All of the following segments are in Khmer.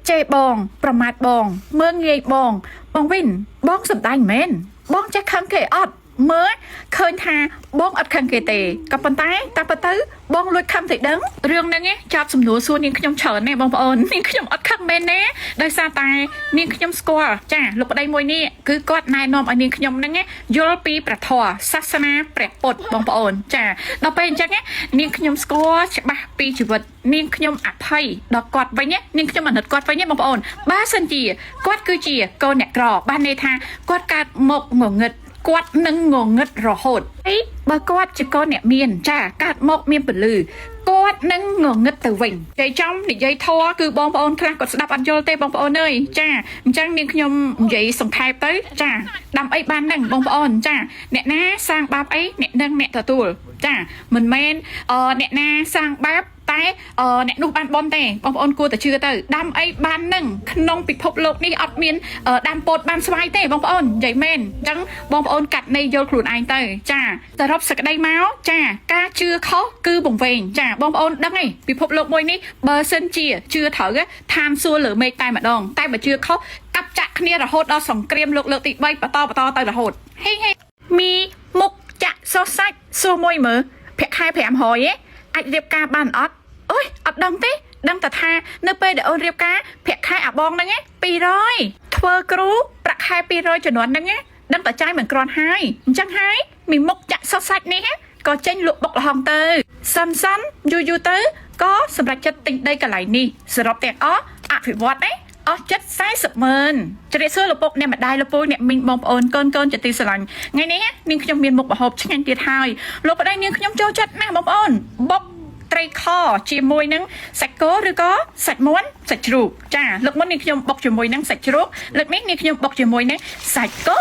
ជេរបង ប្រមាថបង មើងងាយបង បងវិនបងសំដែងមែនបងចេះខឹងគេអត់មើលឃើញថាបងអត់ខឹងគេទេក៏ប៉ុន្តែតាមពិតទៅបងលួចខឹងតែដឹងរឿងហ្នឹងឯងចាប់សំណួរសួរនាងខ្ញុំច្រើនណាស់បងប្អូននាងខ្ញុំអត់ខឹងមែនណាដោយសារតែនាងខ្ញុំស្គាល់ចាលោកប្តីមួយនេះគឺគាត់ណែនាំឲ្យនាងខ្ញុំហ្នឹងយល់ពីព្រះធម៌សាសនាព្រះពុទ្ធបងប្អូនចាដល់ពេលអញ្ចឹងនាងខ្ញុំស្គាល់ច្បាស់ពីជីវិតនាងខ្ញុំអភ័យដល់គាត់វិញនាងខ្ញុំអាណិតគាត់វិញបងប្អូនបើសិនជាគាត់គឺជាកូនអ្នកក្របានន័យថាគាត់កើតមកងងឹតគាត់នឹងងងឹតរហូតអីបើគាត់ជាកូនអ្នកមានចាកើតមកមានពលឺគាត់នឹងងងឹតទៅវិញនិយាយចំនិយាយធေါ်គឺបងប្អូនខ្លះគាត់ស្ដាប់អត់យល់ទេបងប្អូនអើយចាអញ្ចឹងនាងខ្ញុំនិយាយសង្ខេបទៅចាដាំអីបានហ្នឹងបងប្អូនចាអ្នកណាសាងបាបអីអ្នកនឹងអ្នកទទួលចាមិនមែនអឺអ្នកណាសាងបាបតែអ្នកនោះបានបនទេបងប្អូនគួរតែជឿទៅដាំអីបាននឹងក្នុងពិភពលោកនេះអត់មានដាំពោតបានស្វាយទេបងប្អូននិយាយមែនអញ្ចឹងបងប្អូនកាត់ន័យយល់ខ្លួនឯងទៅចាសរុបសក្តីមកចាការជឿខុសគឺវង្វេងចាបងប្អូនដឹងឯងពិភពលោកមួយនេះបើសិនជាជឿត្រូវឋានសួគ៌លើមេឃតែម្ដងតែបើជឿខុសកាប់ចាក់គ្នារហូតដល់សង្គ្រាមលោកលើកទី3បន្តបន្តទៅរហូតហេហេមីមុខចាក់សោះសាច់សួរមួយមើលប្រាក់ខែ500ឯងអាចរៀបការបានអត់អូយអត់ដឹងទេដឹងតែថានៅពេលដែលអូនរៀបការប្រាក់ខែអាបងហ្នឹង200ធ្វើគ្រូប្រាក់ខែ200ចំនួនហ្នឹងដឹងតែចាយមិនគ្រាន់ហើយអញ្ចឹងហើយមីមុខចាក់សោះសាច់នេះក៏ចេញលក់បុកលហុងទៅសិនសិនយូរយូរទៅក៏សម្រេចចិត្តទិញដីកន្លែងនេះសរុបទាំងអស់អភិវឌ្ឍទេអស់ចិត្ត40ម៉ឺនជម្រាបសួរលោកពុកអ្នកម្ដាយលោកពូអ្នកមីងបងប្អូនកូនកូនជាទីស្រឡាញ់ថ្ងៃនេះនាងខ្ញុំមានមុខម្ហូបឆ្ងាញ់ទៀតហើយលោកប្តីនាងខ្ញុំចូលចិត្តណាស់បងប្អូនបុកត្រីខជាមួយនឹងសាច់គោឬក៏សាច់មាន់សាច់ជ្រូកចាលើកមុននាងខ្ញុំបុកជាមួយនឹងសាច់ជ្រូកលើកនេះនាងខ្ញុំបុកជាមួយនឹងសាច់គោ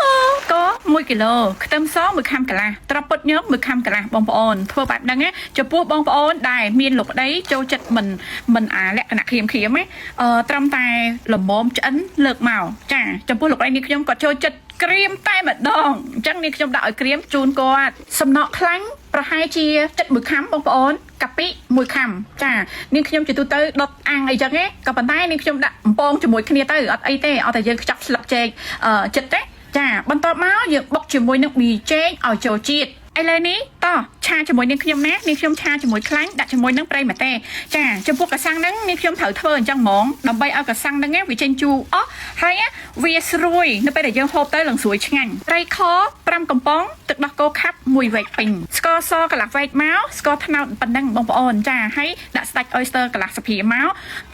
ក1គីឡូខ្ទឹមស1ខាំកន្លះត្រពុតញង1ខាំកន្លះបងប្អូនធ្វើបែបហ្នឹងណាចំពោះបងប្អូនដែលមានលោកប្តីចូលចិត្តមិនមិនអាលក្ខណៈក្រៀមក្រៀមណាអឺត្រឹមតែល្មមឆ្អិនលើកមកចាចំពោះលោកប្តីនាងខ្ញុំគាត់ចូលចិត្តក្រៀមតែម្ដងអញ្ចឹងនាងខ្ញុំដាក់ឲ្យក្រៀមជូនគាត់សំណក់ខ្លាញ់ប្រហែលជាចិត្តមួយខាំបងប្អូនកាពិមួយខាំចានាងខ្ញុំជាទូទៅដុតអាំងអីចឹងឯងក៏ប៉ុន្តែនាងខ្ញុំដាក់បំពងជាមួយគ្នាទៅអត់អីទេអត់តែយើងខ្ចប់ស្លឹកចេកអឺចិត្តទេចាបន្ទាប់មកយើងបុកជាមួយនឹងប៊ីចេងឲ្យចូលជាតិឥឡូវនេះតោះឆាជាមួយនាងខ្ញុំណានាងខ្ញុំឆាជាមួយខ្លាញ់ដាក់ជាមួយនឹងប្រេងម្ទេសចាចំពោះកសាំងហ្នឹងនាងខ្ញុំត្រូវធ្វើអញ្ចឹងហ្មងដើម្បីឲ្យកសាំងហ្នឹងវាចេញជូរអស់ហើយវាស្រួយនៅពេលដែលយើងហូបទៅឡើងស្រួយឆ្ងាញ់ត្រីខ5កំប៉ុងទឹកដោះគោខាប់មួយវែកពេញស្ករសកន្លះវែកមកស្ករត្នោតប៉ុណ្ណឹងបងប្អូនចាហើយដាក់ស្ដាច់អុយស្ទ័រកន្លះស្លាបព្រាមក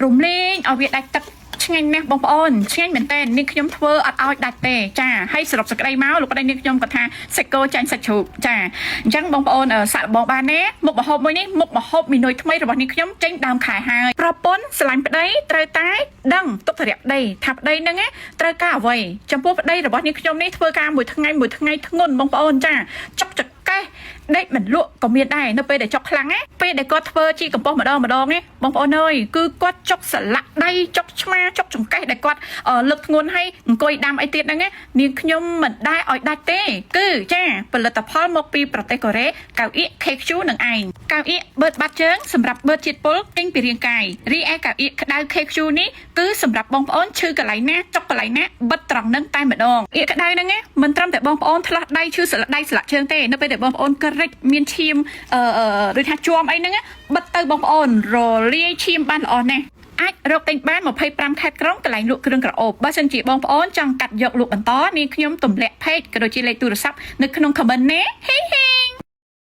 រំលែងឲ្យវាដាច់ទឹកឆ្ងាញ់ណាស់បងប្អូនឆ្ងាញ់មែនតើនេះខ្ញុំធ្វើអត់ឲ្យដាច់ទេចាហើយសរុបសេចក្តីមកលោកប្តីនេះខ្ញុំក៏ថាសាច់គោចាញ់សាច់ជ្រូកចាអញ្ចឹងបងប្អូនសាក់លបងបានណាមុខម្ហូបមួយនេះមុខម្ហូបមីនុយថ្មីរបស់នេះខ្ញុំចេញដើមខែហើយប្រពន្ធស្រឡាញ់ប្តីត្រូវតែដឹងទុកធរៈប្តីថាប្តីហ្នឹងត្រូវការអ្វីចំពោះប្តីរបស់នេះខ្ញុំនេះធ្វើការមួយថ្ងៃមួយថ្ងៃធ្ងន់បងប្អូនចាចុកចកេះដេកមិនលក់ក៏មានដែរនៅពេលដែលចុកខ្លាំងណាពេលដែលគាត់ធ្វើជីកំប៉ុស្តម្ដងម្ដងណាបងប្អូនអើយគឺគាត់ចុកស្លាក់ដៃចុកឆ្មាចុកចង្កេះដែលគាត់លើកធ្ងន់ឲ្យអង្គុយដាំអីទៀតហ្នឹងណានាងខ្ញុំមិនដែរឲ្យដាច់ទេគឺចាផលិតផលមកពីប្រទេសកូរ៉េកៅអៀក KQ នឹងឯងកៅអៀកបឺតបាត់ជើងសម្រាប់បឺតជាតិពុលចេញពីរាងកាយរីឯកៅអៀកក្តៅ KQ នេះគឺសម្រាប់បងប្អូនឈឺកន្លែងណាចុកកន្លែងណាបិទត្រង់នឹងតែម្ដងអៀកក្តៅហ្នឹងណាមិនត្រឹមតែបងប្អូនថ្លាស់ដៃឈឺស្លាក់ដៃស្លាក់ជើងទេនៅពេលដែលបងប្អូនក្រិចមានឈាមអឺដូចថាជាំអីហ្នឹងបិទទៅបងប្អូនរលាយឈាមបានល្អណាស់អាចរកទិញបាន25ខេត្តក្រុងកន្លែងលក់គ្រឿងក្រអូបបើសិនជាបងប្អូនចង់កាត់យកលក់បន្តនាងខ្ញុំទម្លាក់ page ក៏ដូចជាលេខទូរស័ព្ទនៅក្នុង comment ណាហេហេ។